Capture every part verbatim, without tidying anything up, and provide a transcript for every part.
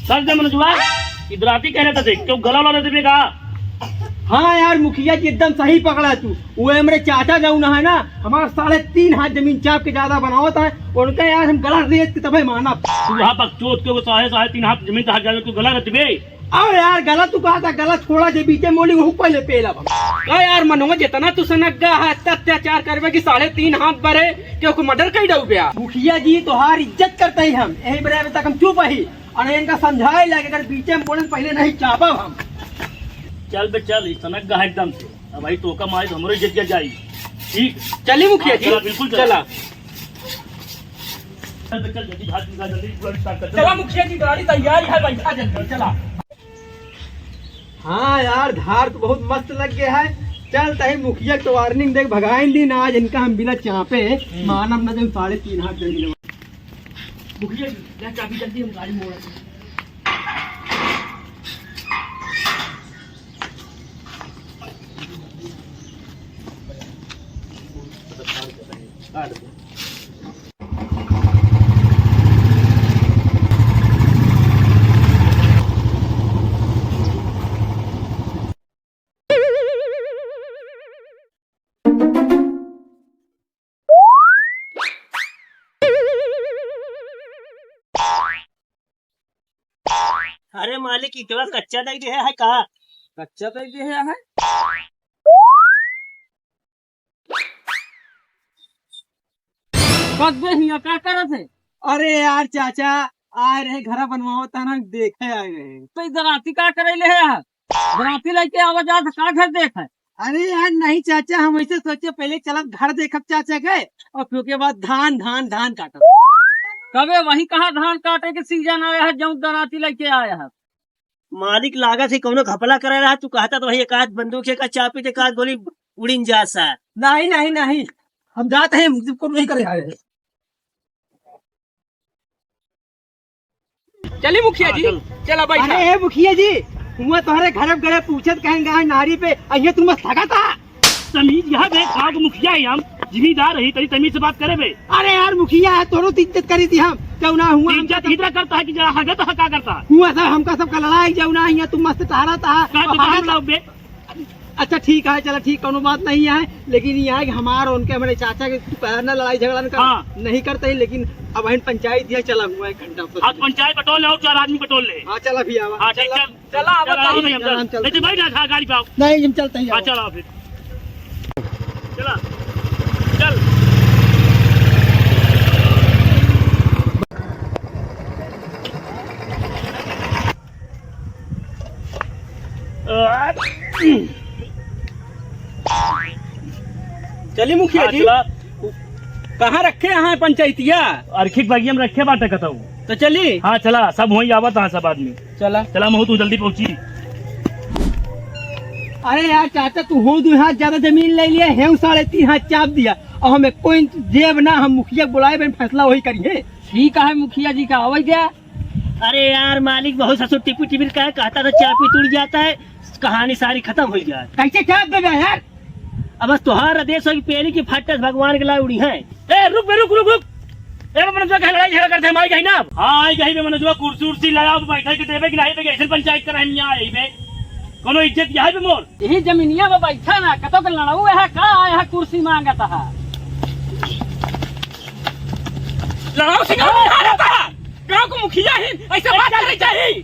सच दे मनोजवा, ई दराती कह रहे थे, क्यों गला वाला देबे का? हाँ यार मुखिया जी, एकदम सही पकड़ा तू। वो हमरे चाचा जौन है ना, हमार साढ़े तीन हाथ जमीन चाप के ज्यादा बनावत है, उनका यार हम गला रेत के तबे मानब। तू वहाँ बकचोद के वो साढ़े, साढ़े तीन हाथ जमीन तहार जावे, तू गला रह देबे? अरे यार, गला तू कहा था, गला छोड़ा जे बीचे मोली, वहू पहले पेला हम। का यार मनोज, इतना तू सनग्गा है, इतना अत्याचार करबे कि साढ़े तीन हाथ बरे, क्यों को मर्डर कर दऊ बे? मुखिया जी, तोहार इज्जत करते ही हम, यही बरे अभी तक हम चुप ही। अरे इनका समझाए लागे, अगर बीचे में बोले पहले नहीं चापब हम। चल बे चल, ई सनक गा है एकदम से। अब भाई तोका मारे तो हमरो इज्जत गिर जाई। ठीक। चली मुखिया हाँ, जी। चला, बिल्कुल चला। चला। चल बे चल, जल्दी भाग निकाल, जल्दी पूरा start कर, चला चला। मुखिया जी, गाड़ी तैयार है, बैठा जल्दी, चला। हाँ यार, धार तो बहुत मस्त लग गया है। चल तही मुखिया के warning दे के भगाइन दी ना, आज इनका हम बिना चापे हम्म। मानब ना, जब साढ़े तीन हाथ जमीन। मुखिया जी, ले चाबी जल्दी, हम गाड़ी मोड़। अरे मालिक, ईंटवा कच्चा दे दिहे है का? कच्चा दे दिहे है? कब दे हिया, का करत है? अरे यार चाचा, आए रहे, घरा बनवावत है ना, देखे आए रहे। तो ई दराती का करे ले है यार? दराती लेके आवा जात, का घर देख है? अरे यार नहीं चाचा, हम ऐसे सोचे पहले चलब घर देखब चाचा के, और फिर के बाद धान, धान, धान काटब। कबे वही कहाँ धान काटे के season आया है, जौन दराती लेके आया है? मालिक लागत है कौनो घपला करे रहा, तू कहता तो वही एक आध बंदूक, एक आध चापी, एक आध गोली उड़िन जा सा। नहीं, नहीं, नहीं, हम जाते हैं, हम तुमको नहीं करे आए हैं। चली मुखिया हाँ, जी, चल। चला बैठा। अरे ए मुखिया जी, हुआ तोहरे घर गड़े पूछत कहें गाय नारी पे, अइहे तू मस्त हगा था। तमीज यह बे, गाँव के मुखिया है हम, जिम्मेदार है, तनी तमीज से बात करे बे। अरे यार मुखिया है, तोरो तो इज्जत करी थी हम, क्यों ना हुआ हम इज्जत इधर करता है कि जरा हगा तो का करता है? हुआ सब हमका सबका लड़ाई जाऊ ना, यहाँ तू मस्त टहरा था। का तो और कहाँ हगा लाओ बे? अच्छा ठीक है, चला ठीक, कौनो बात नहीं है, लेकिन ये है कि हमार उनके, हमारे चाचा के तू कहना लड़ाई झगड़ा ना कर, हाँ। नहीं करते ही, लेकिन अब हम पंचायत दिया, चला हुआ एक घंटा पर। आज पंचायत बटोर ले और चार आदमी बटोर ले। हाँ चला भी आवा। हाँ ठीक, चला। चल। चला, अब चल, चल। नहीं तो बैठ जा, गाड़ी पे आओ। नहीं, हम चलते ही हाँ, आवा। चल आओ फिर। चला। चल। चली मुखिया हाँ, जी। चला। कहाँ रखे हैं पंचायतिया? अर्खी के बगिया में रखे बाटे कतऊ। तो चली। हाँ, चला, सब वहीं आवत हैं सब आदमी। चला। चला महू, तू जल्दी पहुँची। अरे यार चाचा, तू हो दो हाथ ज्यादा जमीन ले लिया, हेऊ साढ़े तीन हाथ चाप दिया, और हमें कोई जेब ना, हम मुखिया के बुलाए बन फैसला वही करिए। ठीक है, मुखिया जी का आवै द्या। अरे यार मालिक, बहुत ससुर टिपी टिपी का कहता था, चापी टूट जाता है, कहानी सारी खतम होइ जात। कैसे चाप देबे यार? अब बस तोहार आदेश हो कि पेली की फट्टस भगवान के ला उड़ी है। ए, रुक बे, रुक, रुक, रुक। ए, मनोजवा कहे लड़ाई झगड़ा करते हम आई गई ना। हाँ, आई गई बे मनोजवा, कुर्सी उर्सी लाया, अब बैठे के देबे कि नहीं देबे, ऐसे पंचायत कराए मियाँ आई बे। कोनो इज्जत यहाँ पे मोर। यही जमीनिया में बैठा ना, कतो के लड़ाऊ है का, यहाँ कुर्सी मांगता है। लड़ाऊ से गाँव में आ रहता है। गाँव को मुखिया ही ऐसे बात करनी चाहिए।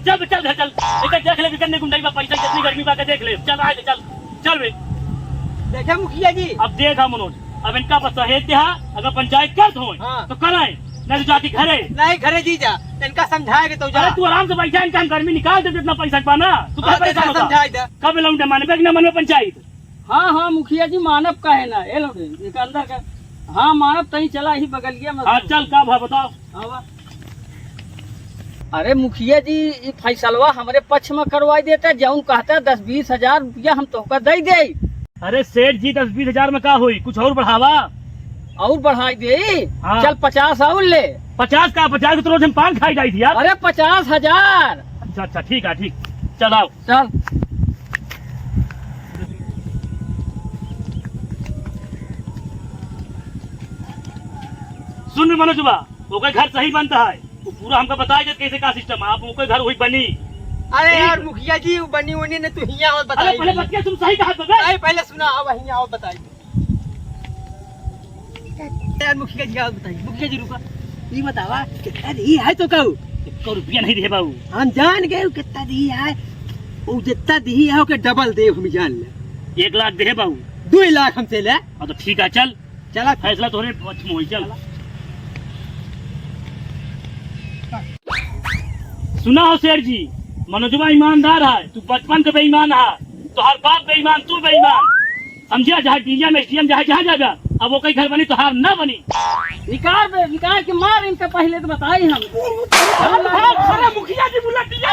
चल बे, चल घर चल। एक देख ले, कितनी गुंडई बा, पैसा कितनी गर्मी बा के देख ले। चल, आ जा, चल। चल बे। देखे मुखिया जी। अब देख, हाँ मनोज, अब इनका बस सहेज दे, हाँ, अगर पंचायत करत होय, हाँ। तो कराए, नहीं तो जाके घरे। नहीं, घरे जी जा, इनका समझाए के तो जा। अरे तू आराम से बैठा, इनका हम गर्मी निकाल दे, जितना पैसा बा ना, तू हाँ, क्या परेशान होता? समझाए दे। कब लौंडे मानबे कि ना मानबे पंचायत? हाँ, हाँ, मुखिया जी, मानब काहे ना? ए लौंडे, इनका अंदर का। हाँ, मानब तई चला ही बगलिया में। हाँ, चल, का भा बताओ? आवा। अरे मुखिया जी, ई फैसलवा हमरे पक्ष में करवाई देता, जौन कहता दस बीस हजार रुपया हम तोहका दे दे। अरे सेठ जी, दस बीस हजार में का होई, कुछ और बढ़ावा। और बढ़ाई दे। हाँ। चल पचास और ले। पचास का? पचास के तो रोज हम पान खाई जाई थी यार। अरे पचास हजार। अच्छा, अच्छा, ठीक है, ठीक। चल आओ। चल। सुन मनोजवा, ओकर घर सही बनता है, पूरा हमका बताइ देत कैसे का सिस्टम है, आप ओके घर हुई बनी। अरे ठीक। यार मुखिया जी, वो बनी उनी ने तू हियाँ और अरे बताई पहले नहीं। बतिया तुम सही कहा बे। नहीं, पहले सुना, अब हियाँ और बताई। यार मुखिया जी, और बताई, मुखिया जी रुका, ये बतावा कितना दी है तो कहू? एको रुपया नहीं दे बाबू। हम जान गए कितना दी है, वो जितना दी है ओके डबल दे, हम जान ले। एक लाख दे बाबू। दो लाख हमसे ले। हाँ तो ठीक है, चल। चला। फैसला तोहरे पक्ष में होई, चल। सुना हो सेठ जी, मनोजवा ईमानदार है, तू बचपन से बेईमान है, तोहार बाप बेईमान, तू बेईमान, समझिया? चाहे डीएम, एसडीएम, चाहे जहाँ जाबे, अब ओके घर बनी, तोहार ना बनी। निकाल दे, निकाल के मार इनका, पहले तो बताई हम। अरे मुखिया जी बुला दिया।